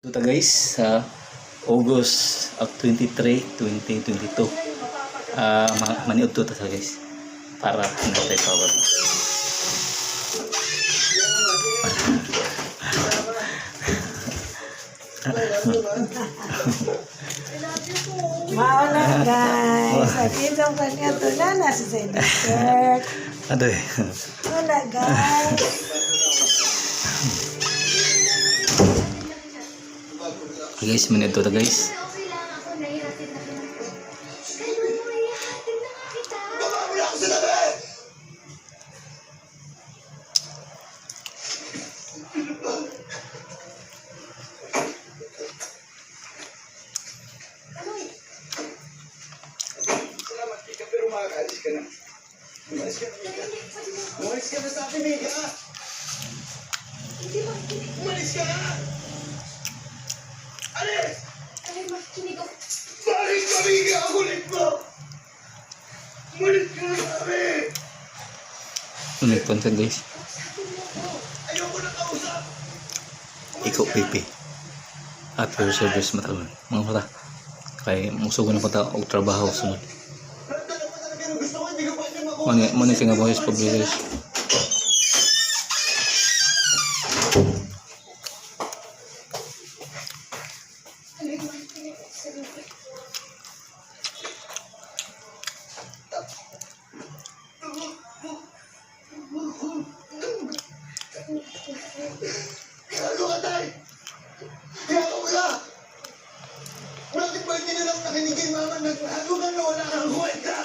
Ito ta guys, sa August 23, 2022. Maniud to ta sa guys. Para hindi tayo power. Mauna guys. At itong kanya to na nasa sa dessert. Adoy. Wala guys. Guys, maniud to ta guys. Okay lang ako, nahihirapan na kita. Kayo, ihahatid na nga kita. Baba mo na ako sa tabi! Salamat, Mika, pero makakaalis ka na. Umalis ka na, Mika. Umalis ka na sa akin, Mika! Hindi makikinig. Umalis ka na! Alis! Ay, makikinig ako. Bakit ka, Mika? Ang kulit mo! Umalis ka na sa akin! Ulit content guys. Kausapin mo ako. Ayoko na kausap! Ikaw, Pipi. At your service mata mga mata. Kay musugo na pa ta og trabaho sunod. Lahat na naman talaga ng gusto ko, hindi ko pwede makuha. Mani mani tingabaho sa pobre guys. Ay, makikinig ako sa'yo. Gago ka, tay! Gago ka! Bakit ba hindi na lang nakinig kay mama? Nagbago ka na wala kang kwenta!